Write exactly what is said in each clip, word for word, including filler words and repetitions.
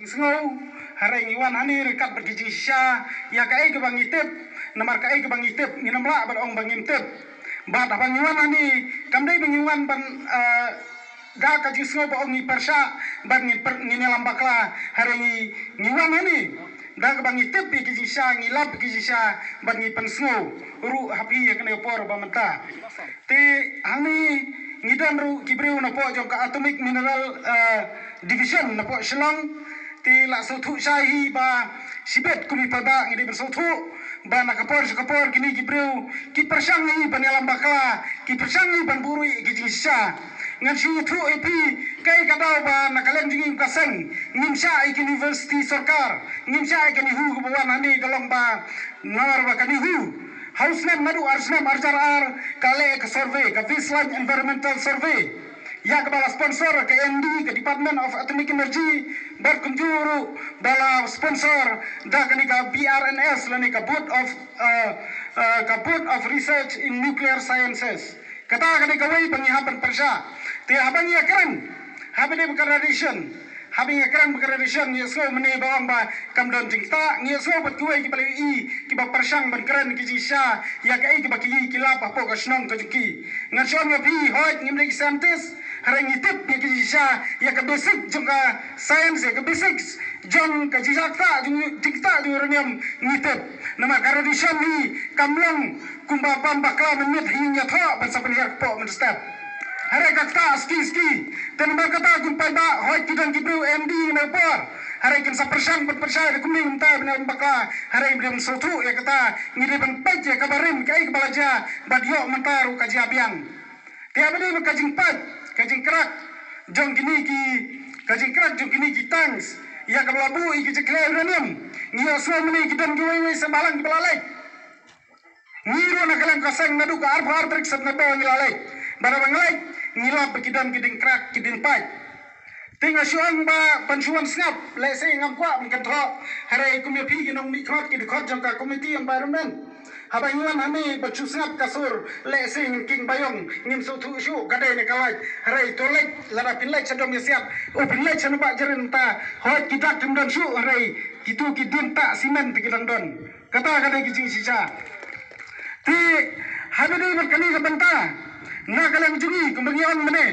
Sngew, hynrei ngi wan hangne ryngkat bad ki jingshisha ïa kaei kaba ngi tip. Namar kaei kaba ngi tip ngin ym lah ban ong ba ngim tip. Bad haba ngi wan hangne kam dei ba ngi wan ban, eh, da ka jingsngew ba ong ngi pyrshah bad ngin pyrshah, ngin ïalam bakla. Hynrei ngi, ngi wan hangne da kaba ngi tip ïa ki jingshisha, ngi lap ïa ki jingshisha bad ngi pynsngew ruh ha phi ïa kane ka por ba mynta. Te hangne ngi don ruh ki briew napoh jong ka Atomic Mineral, eh, Division napoh Shillong. Te la sngewthuh shai hi ba shibit kum i paidbah ngi dei ban sngewthuh ba na ka por sha ka por kine ki briew ki pyrshang hi ban ïalam bakla, ki pyrshang hi ban buhrieh ïa ki jingshisha. Ngan shu ïathuh ïa phi kaei ka daw ba na ka liang jong ngi ka seng ngim shah ïa ka university sorkar, ngim shah ïa ka NEHU kaba wan hangne ka long ba namar ba ka NEHU ha u snem naduh ar snem ar hajar ar ka leh ka survey, ka baseline environmental survey, ïa kaba la sponsor ka M D ka Department of Atomic Energy, bad kumjuh ruh ba la sponsor da kane ka B R N S lane ka Board of, uh, uh, ka Board of Research in Nuclear Sciences. Kata ka dei kawei ba ngi hap ban pyrshah. Te haba ngi ïa kren, haba dei ba ka radiation, haba ngi ïa kren ba ka radiation, ngi ïa sngew mynne ba ong ba kam don jingktah, ngi ïa sngew bad kiwei kiba la ïohi, kiba pyrshang ban kren ki jingshisha ïa kaei kaba ki ïohi ki lap hapoh ka shnong ka jong ki. Ngan shu ong ïa phi, hooid ngim dei ki scientist, hynrei ngi tip ïa ki jingshisha, ïa ka basic jong ka science, ïa ka basics jong ka jingktah, jong, jingktah jong uranium ngi tip. Namar ka radiation hi kam long kumba bam bakla mynmiet ha ïing ïathoh ban sa pynhiar kpoh mynstep. Hynrei ka ktah ski ski. Te namar kata kum paidbah, hooid ki don ki briew M D na ka por, hynrei kin sa pyrshang ban pyrshah da kumne kumtai ban ïalam bakla. Hynrei ngi dei ban sngewthuh ïa kata, ngi dei ban peit ïa kaba rim kaei kaba la jia bad ïoh mynta ruh ka jia biang. Te haba dei ba ka jingpait, ka jingkrak jong kine ki, ka jingkrak jong kine ki tanks ïa kaba la buh ïa ki jingkhleh uranium, ngi ïohsngew mynne ki don kiwei wei seng bhalang kiba la leit. Ngi ruh na ka liang ka seng naduh ka arphew ar tarik September ngi la leit. Bad haba ngi leit ngi lap ba ki don ki jingkrak ki jingpait. Te nga shu ong ba ban shu wan sngap, lehse ngam kwah ban kynthoh, hynrei kum ïa phi ki nongmihkhmat ki dkhot jong ka Committee Environment, haba ngi wan hangne ban shu sngap ka sur, lehse ngin king ba ïong, ngim sngewthuh shuh ka dei ne ka lait. Hynrei to leit, lada phin leit sha Dong Ïasiat, u phin leit sha Nongbah Jairin mynta, hooid ki dak kim don shuh, hynrei kito ki dien ktah simen te ki dang don. Kata ka dei ka jingshisha. Te haba dei bad kane ka bynta, na ka liang jong ngi kumba ngi ong mynne,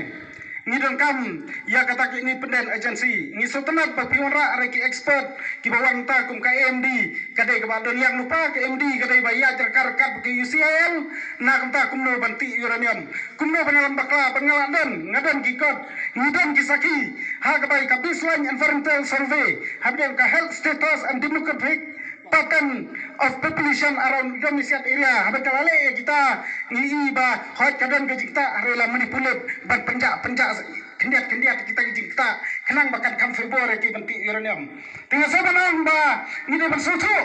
ngi donkam ïa kata ka independent agency. Ngi sngewtynnat ba phi wanrah re ki expert kiba wan mynta kum ka M D, ka dei kaba don liang lypa, ka M D ka dei ba ïaid ryngkat ryngkat bad ka U C I L, na ka bynta kumno ban tih uranium, kumno ban ïalam bakla, ban nga la don, nga don ki kot, ngi don ki sakhi ha kaba ïa ka baseline environmental survey, haba dei ka health status and demographic pattern of population around Dong Ïasiat area. Haba ka la leh ïa kita ngi i ba hooid ka don ka jingktah, hynrei la manipulate ban pynjah pynjah khyndiat khyndiat kita ki jingktah khnang ba kan kham favour ïa ki ban tih uranium. Te nga sa ban ong ba ngi dei ban sngewthuh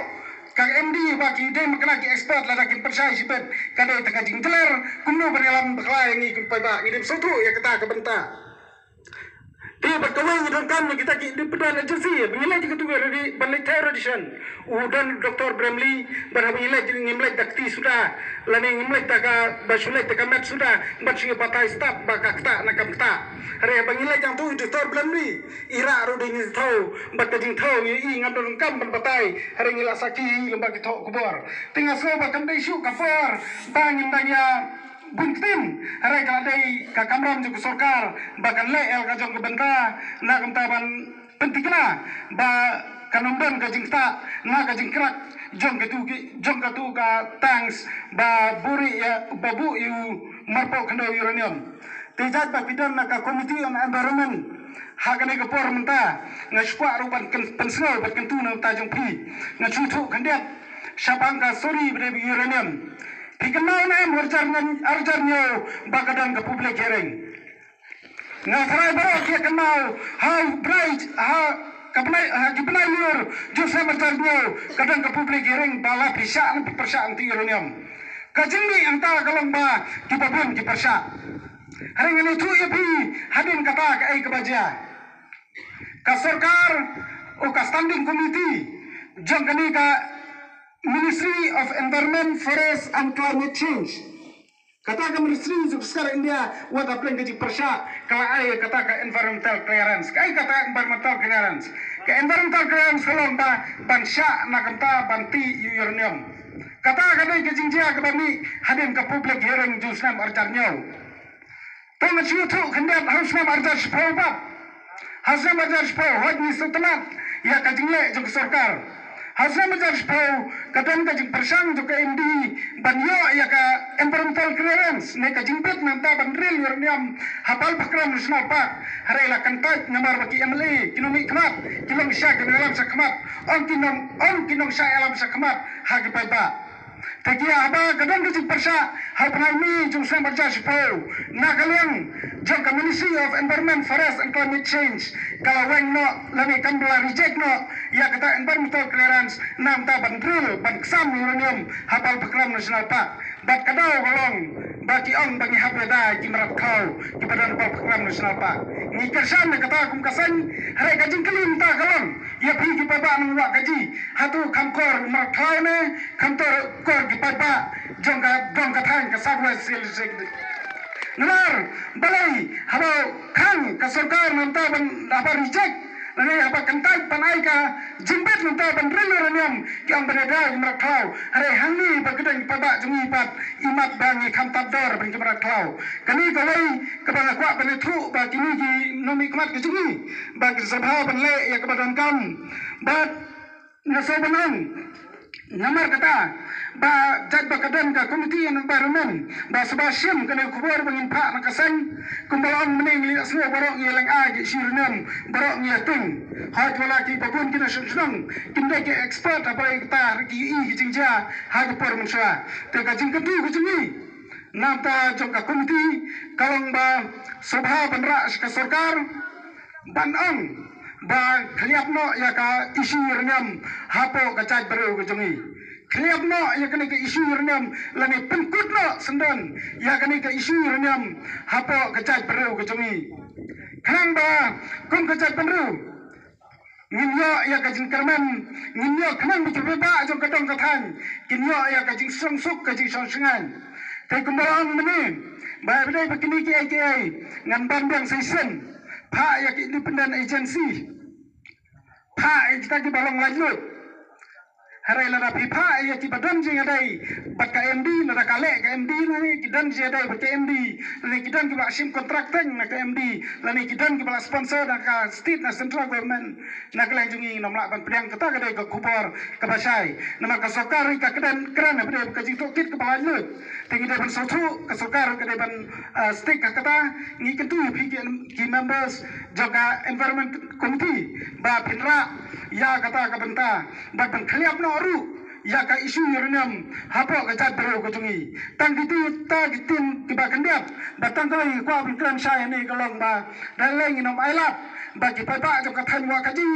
ka M D ba ki dei makna ki expert, lada kin pynshai shibit ka dei tang ka jingtler kumno ban ïalam bakla ïa ngi kum paidbah, ngi dei ban sngewthuh ïa kata ka bynta. Te bad kawei ngi donkam ïa kita ki independent agency ba ngi leit ïa katu ka radi-, ban leit theh radiation. U don Doctor Bramley, bad haba ngi leit ngim leit da kti suda, lane ngim leit da kaba shu leit da ka met suda ban shu ïa batai stad ba ka ktah ne kam ktah. Hynrei haba ngi leit hangtu u Doctor Bramley, i rah ruh dei ngi thew, bad ka jingthew ngi i ngam donkam ban batai, hynrei ngi la sakhi lyngba ki thoh khubor. Te nga sngew ba kam dei shuh ka por ba ngin dang ïa bun ktien, hynrei ka la dei ka kamram jong ka sorkar ba kan leh ïa la ka jong ka bynta, na ka bynta ban pynthikna ba kan ym don ka jingktah na ka jingkrak jong katu ki, jong katu ka tanks ba buhrieh ïa, ba buh ïa u marpoh khyndew uranium. Te jait ba phi don na ka Committee on Environment ha kane ka por mynta, nga shu kwah ruh ban kyn-, pynsngew bad kyntu na ka bynta jong phi. Nga shu ïathuh khyndiat shaphang ka suri ba dei ba uranium. Phi kynmaw ne em, arjar ngan, arjar hynñiew ba ka don ka public hearing. Nga tharai baroh ki kynmaw, ha u bnai, ha ka bnai, ha ki bnai lur jong u snem arjar hynñiew ka don ka public hearing ba la pyrshah ne pyrshah ïa ka uranium. Ka jingmih hangta ka long ba kiba bun ki pyrshah. Hynrei ngan ïathuh ïa phi hadien kata kaei kaba jia. Ka sorkar, u ka Standing Committee jong kane ka Ministry of Environment, Forest and Climate Change, Kata ka Ministry jong ka sorkar India wat hapdeng ka jingpyrshah ka la ai kata ka environmental clearance. Kaei kata environmental clearance? Ka environmental clearance ka long ba ban shah na ka bynta ban tih ïa u uranium. Kata ka dei ka jingjia kaba mih hadien ka public hearing jong u snem arhajar hynñiew. Tang ka shu thuh khyndiat ha u snem arhajar shiphew pat. Ha u snem arhajar shiphew hooid ngi sngewtynnat ïa ka jingleh jong ka sorkar. Ha u snem arhajar shiphew ka don ka jingpyrshang jong ka M D ban ïoh ïa ka environmental clearance ne ka jingbit na ka bynta ban ril uranium ha Balpakram National Park. Hynrei la kyntait namar ba ki M L A ki nongmihkhmat ki long sha ki nongïalam shakhmat. Ong ki nong, ong ki nongshah ïalam shakhmat ha ki paidbah. Te ki ïa haba ka don ka jingpyrshah ha u bnai May jong u snem arhajar shiphew na ka liang jong ka Ministry of Environment, Forest and Climate Change ka la weng noh lane kam la reject noh ïa kata environmental clearance na ka bynta ban drill ban ksam uranium ha Balpakram National Park. Bad ka daw ka long ba ki ong ba ngi hap ïada ki mrad khlaw kiba don ha Balpakram National Park. Ngi kyrshan na kata kum ka seng. Hynrei ka jingkylli mynta ka long ïa phi ki paidbah nongwah kaji, hato kham kor mrad khlaw ne kham kor ki paidbah jong ka, jong ka thaiñ ka South West Hill District? Namar balei haba khang ka sorkar na ka bynta ban, haba reject lane haba kyntait ban ai ka jingbit na ka bynta ban ril uranium ki ong ban ïada ki mrad khlaw? Hynrei hangne ba ki don ki paidbah jong ngi pat imat ba ngi kham tad dor ban ki mrad khlaw. Kane kawei kaba nga kwah ban ïathuh ba kine ki nongmihkhmat ki jong ngi ba ki sngewbha ban leh ïa kaba donkam. Bad nga sngewbha ban ong namar kata ba jait ba ka don ka Committee on Environment ba sngewbha shim kane ka khubor ba ngin phah na ka seng. Kumba la ong mynne ngi la sngew baroh ngi ïa lyngngoh ïa ka issue uranium, baroh ngi ïa tieng. Hooid, wat la kiba bun ki nongshong shnong kim dei ki expert ha balei kata, ki ïohi ki jingjia ha ki por mynshuwa. Te ka jingkyntu ka jong ngi na ka bynta jong ka committee ka long ba sngewbha ban rah sha ka sorkar ban ong ba khylliap noh ïa ka issue uranium hapoh ka jaitbynriew ka jong ngi. Khylliap noh ïa kane ka issue uranium lane pynkut noh syndon ïa kane ka issue uranium hapoh ka jaitbynriew ka jong ngi. Khnang ba kum ka jaitbynriew ngin ïoh ïa ka jingkyrmen, ngin ïoh khnang ba ki paidbah jong ka dong ka thaiñ kin ïoh ïa ka jingsuk ka jingsuk shngaiñ. Te kumba la ong mynne ba ïa ba dei ba kine kiei kiei ngan ban biang sa shisien, phah ïa ki independent agency, phah ïa kita kiba long laitluid. Hynrei lada phi phah ïa kiba don jingïadei bad ka M D, lada ka leh ka M D lane ki don jingïadei bad ka M D lane ki don kiba shim contracting na ka M D lane ki don kiba la sponsor da ka state na central government, na ka liang jong ngi ngim lah ban pdiang. Kata ka dei ka khubor kaba shai namar ka sorkar ka kren, kren ha pdeng ka jingtohkit kaba laitluid. Te ngi dei ban sngewthuh, ka sorkar ka dei ban, ah, stick ha kata. Ngi kyntu ïa phi ki, ki members jong ka Environment Committee ba phin rah ïa kata ka bynta bad ban khylliap noh ruh ïa ka issue uranium hapoh ka jaitbynriew ka jong ngi. Tang kito kita ki ktien kiba khyndiat ba tang kawei ngi kwah ban kren shai hangne ka long ba da lei ngin ym ailad ba ki paidbah jong ka thaiñ Wahkaji,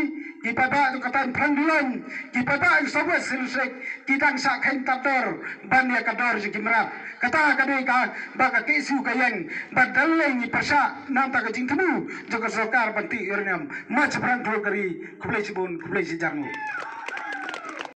ki paidbah jong ka thaiñ Phareng Duloin, ki paidbah jong South West Hills District ki dang shah kheiñ tad dor ban ïa ka dor jong ki mrad. Kata ka dei kaba ka K S U ka ïeng ba da lei ngi pyrshah na ka bynta ka jingthmu jong ka sorkar ban tih uranium. Ma shaphrang khublei, khublei shibun, khublei shihajar nguh.